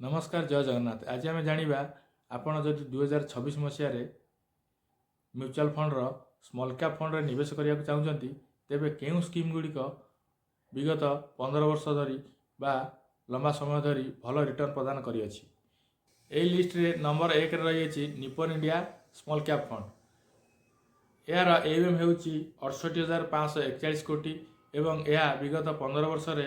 ନମସ୍କାର, ଜୟ ଜଗନ୍ନାଥ। ଆଜି ଆମେ ଜାଣିବା, ଆପଣ ଯଦି 2026 ମସିହାରେ ମ୍ୟୁଚୁଆଲ୍ ଫଣ୍ଡର ସ୍ମଲ୍ କ୍ୟାପ୍ ଫଣ୍ଡରେ ନିବେଶ କରିବାକୁ ଚାହୁଁଛନ୍ତି, ତେବେ କେଉଁ ସ୍କିମ୍ ଗୁଡ଼ିକ ବିଗତ 15 ବର୍ଷ ଧରି ବା ଲମ୍ବା ସମୟ ଧରି ଭଲ ରିଟର୍ଣ୍ଣ ପ୍ରଦାନ କରିଅଛି। ଏହି ଲିଷ୍ଟରେ ନମ୍ବର 1ରେ ରହିଅଛି Nippon India small cap fund. ଏହାର ଏୟୁଏମ୍ ହେଉଛି 68,541 କୋଟି ଏବଂ ଏହା ବିଗତ 15 ବର୍ଷରେ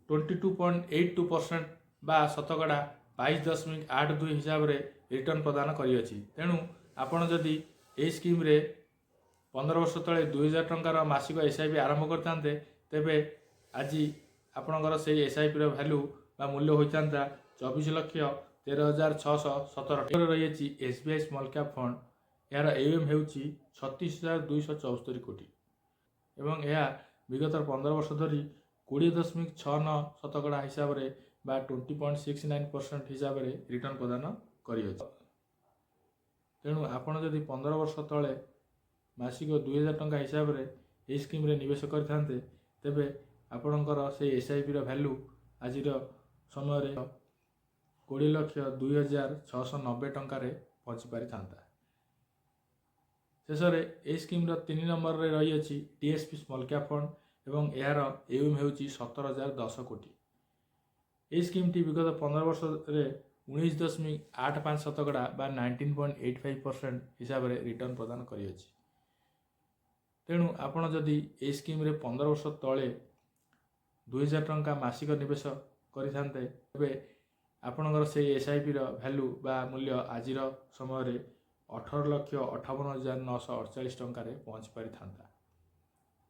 22.82% ବା ଶତକଡ଼ା 22.82 ହିସାବରେ ରିଟର୍ଣ୍ଣ ପ୍ରଦାନ କରିଅଛି। ତେଣୁ ଆପଣ ଯଦି ଏହି ସ୍କିମ୍ରେ 15 ବର୍ଷ ତଳେ 2000 ଟଙ୍କାର ମାସିକ ଏସ୍ଆଇପି ଆରମ୍ଭ କରିଥାନ୍ତେ, ତେବେ ଆଜି ଆପଣଙ୍କର ସେଇ ଏସ୍ଆଇପିର ଭ୍ୟାଲୁ ବା ମୂଲ୍ୟ ହୋଇଥାନ୍ତା 24,13,617 ଟଙ୍କା। ରହିଅଛି ଏସ୍ବିଆଇ ସ୍ମଲ୍ କ୍ୟାପ୍ ଫଣ୍ଡ। ଏହାର ଏୟୁଏମ୍ ହେଉଛି 36,274 କୋଟି ଏବଂ ଏହା ବିଗତ 15 ବର୍ଷ ଧରି 20.69 ଶତକଡ଼ା ହିସାବରେ ବା 20.69% ହିସାବରେ ରିଟର୍ଣ୍ଣ ପ୍ରଦାନ କରିଅଛି। ତେଣୁ ଆପଣ ଯଦି 15 ବର୍ଷ ତଳେ ମାସିକ 2000 ଟଙ୍କା ହିସାବରେ ଏହି ସ୍କିମ୍ରେ ନିବେଶ କରିଥାନ୍ତେ, ତେବେ ଆପଣଙ୍କର ସେଇ ଏସ୍ଆଇପିର ଭ୍ୟାଲୁ ଆଜିର ସମୟରେ 20,02,690 ଟଙ୍କାରେ ପହଞ୍ଚି ପାରିଥାନ୍ତା। ଶେଷରେ ଏହି ସ୍କିମ୍ର 3 ନମ୍ବରରେ ରହିଅଛି ଡିଏସ୍ପି ସ୍ମଲ୍ କ୍ୟାପ୍ ଫଣ୍ଡ ଏବଂ ଏହାର ଏୟୁଏମ୍ ହେଉଛି 17,010 କୋଟି। ଏହି ସ୍କିମ୍ଟି ବିଗତ 15 ବର୍ଷରେ 19.85 ଶତକଡ଼ା ବା 19.85% ହିସାବରେ ରିଟର୍ଣ୍ଣ ପ୍ରଦାନ କରିଅଛି। ତେଣୁ ଆପଣ ଯଦି ଏହି ସ୍କିମ୍ରେ 15 ବର୍ଷ ତଳେ 2000 ଟଙ୍କା ମାସିକ ନିବେଶ କରିଥାନ୍ତେ, ତେବେ ଆପଣଙ୍କର ସେଇ ଏସ୍ଆଇପିର ଭ୍ୟାଲୁ ବା ମୂଲ୍ୟ ଆଜିର ସମୟରେ 18,58,948 ଟଙ୍କାରେ ପହଞ୍ଚି ପାରିଥାନ୍ତା।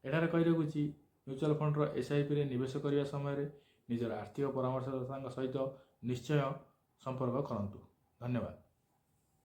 ଏଠାରେ କହି ରଖୁଛି, ମ୍ୟୁଚୁଆଲ୍ ଫଣ୍ଡର ଏସ୍ଆଇପିରେ ନିବେଶ କରିବା ସମୟରେ ନିଜର ଆର୍ଥିକ ପରାମର୍ଶଦାତାଙ୍କ ସହିତ ନିଶ୍ଚୟ ସମ୍ପର୍କ କରନ୍ତୁ। ଧନ୍ୟବାଦ।